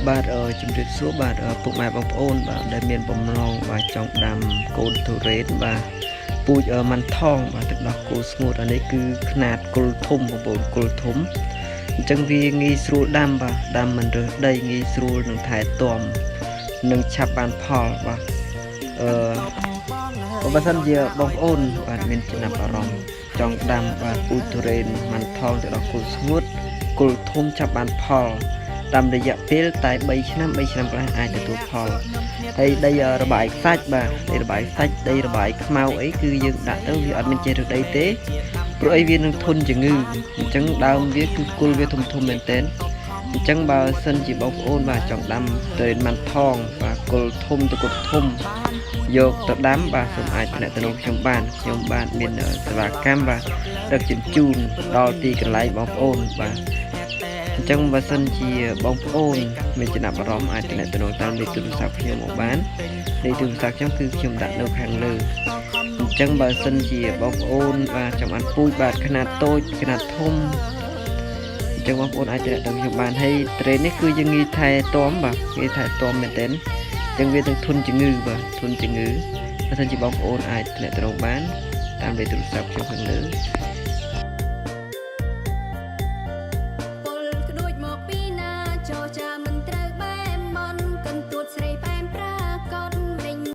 បាទជំរាបសួរបាទពុកម៉ែបងប្អូនបាទដែលមានបំណងបាទចង់ដាំកូនទុរេនបាទពូជម៉ាន់ថងបាទទឹកដោះគោស្ងួតអានេះគឺខ្នាតគល់ធំបងប្អូនគល់ធំអញ្ចឹងវាងាយស្រួលដាំបាទដាំមិនរើសដីងាយស្រួលនឹងថែទាំនិងឆាប់បានផលបាទបើសិនជាបងប្អូនបាទមានចំណាប់អារម្មណ៍ចង់ដាំបាទពូជទុរេនម៉ាន់ថងទឹកដោះគោស្ងួតគល់ធំឆាប់បានផលតាមរយៈពេលតែ3ឆ្នាំ3ឆ្នាំកន្លះអាចទទួលផលហើយដីរបាយខ្សាច់បាទដីរបាយខ្សាច់ដីរបាយខ្មៅអីគឺយើងដាក់ទៅវាអត់មានចេះរើសដីទេព្រោះអីវានឹងធន់ជំងឺអញ្ចឹងដើមវាគឺគល់វាធំធំមែនទែនអញ្ចឹងបើសិនជាបងប្អូនបាទចង់ដាំទុរេនម៉ាន់ថងបាទគល់ធំតកុដធំយកទៅដាំបាទសូមអាចទំនាក់ទំនងខ្ញុំបានខ្ញុំបាទមានសេវាកម្មបាទដឹកជញ្ជូនដល់ទីកន្លែងបងប្អូនបាទអញ្ចឹងបើសិនជាបងប្អូនមានចំណាប់អារម្មណ៍អាចទំនាក់ទំនងតាមលេខទូរស័ព្ទខ្ញុំមកបានលេខទូរស័ព្ទខ្ញុំគឺខ្ញុំដាក់នៅខាងលើអញ្ចឹងបើសិនជាបងប្អូនបាទចង់បានពូជបាទខ្នាតតូចខ្នាតធំអញ្ចឹងបងប្អូនអាចទំនាក់ទំនងខ្ញុំបានហើយត្រេននេះគឺយើងងាយថែទាំបាទងាយថែទាំមែនទែនអញ្ចឹងវានឹងធន់ជំងឺបាទធន់ជំងឺបើសិនជាបងប្អូនអាចទំនាក់ទំនងបានតាមលេខទូរស័ព្ទខ្ញុំខាងលើ។